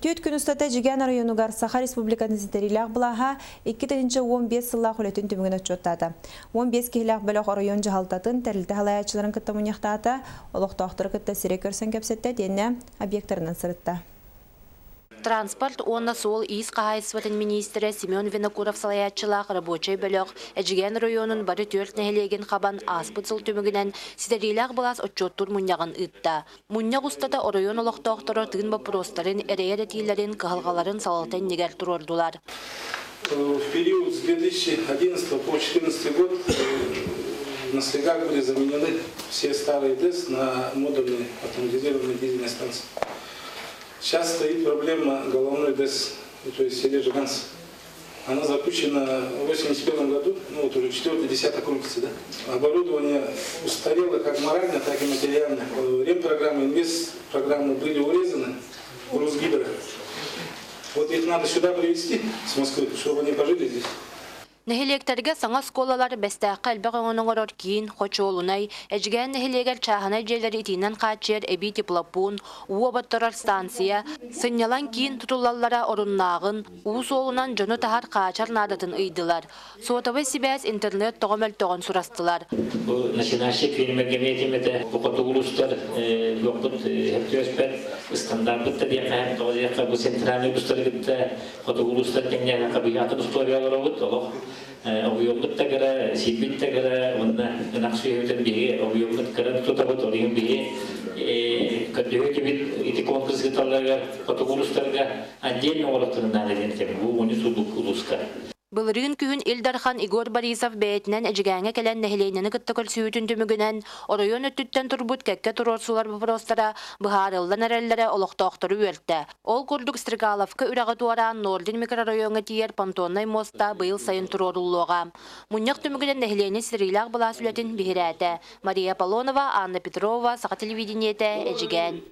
Түөрт күн устата Эдьигээн оройуонугар Саха Республикатын ситэриилээх былааһа 2015 сыллаах үлэтин түмүгүн отчуоттаата. 15 киһилээх бөлөх оройуон дьаһалтатын, тэрилтэ салайааччыларын кытта мунньахтаата, олохтоохтору кытта сирэй көрсөн кэпсэттэ итиэннэ объектарынан сырытта. Транспорт уонна суол-иис хаһаайыстыбатын миниистирэ Семен Винокуров салайааччылаах рабочай бөлөх Эдьигээн оройуонун бары түөрт нэһилиэгин хабан ааспыт сыл түмүгүнэн ситэриилээх былаас отчуоттуур мунньаҕын ыытта. Мунньах устата оройуон олохтоохторо тыын боппуруостарын, эрэйэр этиилэрин, кыһалҕаларын салалта иннигэр туруордулар. В период с 2011 по 2014 год на Слегах были заменены все старые ДЭС на модульные автоматизированные дизельные станции. Сейчас стоит проблема головной ДЭС, то есть в селе Жиганс. Она запущена в 1981 году, ну вот уже четвертый десяток крутится, да? Оборудование устарело как морально, так и материально. Ремпрограммы, инвест-программы были урезаны в Русгидро. Вот их надо сюда привезти с Москвы, чтобы они пожили здесь. Нэһилиэктэргэ саҥа оскуолалар, Бэстээххэ элбэх өҥөнү оҥорор киин, хочуолунай, Эдьигээн нэһилиэгэр чааһынай дьиэлэри итиинэн хааччыйар эбии теплопуун, уу оботторор станция, сынньалаҥ киин тутуллаллара оруннааҕын, уу суолунан дьону таһар хаачар наадатын ыйдылар. Суотабай сибээс интернет тоҕо мөлтөҕүн сурастылар. Бу начинающий фермергэ этим этэ. Бу хотугу улуустар луохпут хөптүөспэт ыстандаарбыт да диэххэ тоҕо диэххэ бу центральный улуустары кытта хотугу улуустар тэҥнээтэххэ быйаатын устуоруйа олоробут олох объеммут да кыра сирбит да кыра уонна ынах сүөһүтүн биһиги объеммут кыра тутабыт ол иһин биһи көрдөһүтүбүт ити конкурс ыыталларыгар хотугу улуустарга отдельно оҥорохторун наада диэн этэбин бу уонус улууска. Былырыын күһүн Ил Дархан Егор Борисов бэйэтинэн Эдьигээҥҥэ кэлэн нэһилиэнньэни кытта көрсүһүүтүн түмүгүнэн оройуон өттүттэн турбут кэккэ туруорсуулар боппуруостара быһаарыллан эрэллэрэ олохтоохтору үөртэ. Ол курдук Стрегаловка үрэҕи туораан Нордин микрорайоҥҥа тиийэр понтоннай муоста быйыл сайын туруоруллуоҕа. Мунньах түмүгүнэн нэһилиэнньэ сириилээх былаас үлэтин биһирээтэ. Мария Аполлонова, Анна Петрова, Саха телевидениетэ, Эдьигээн.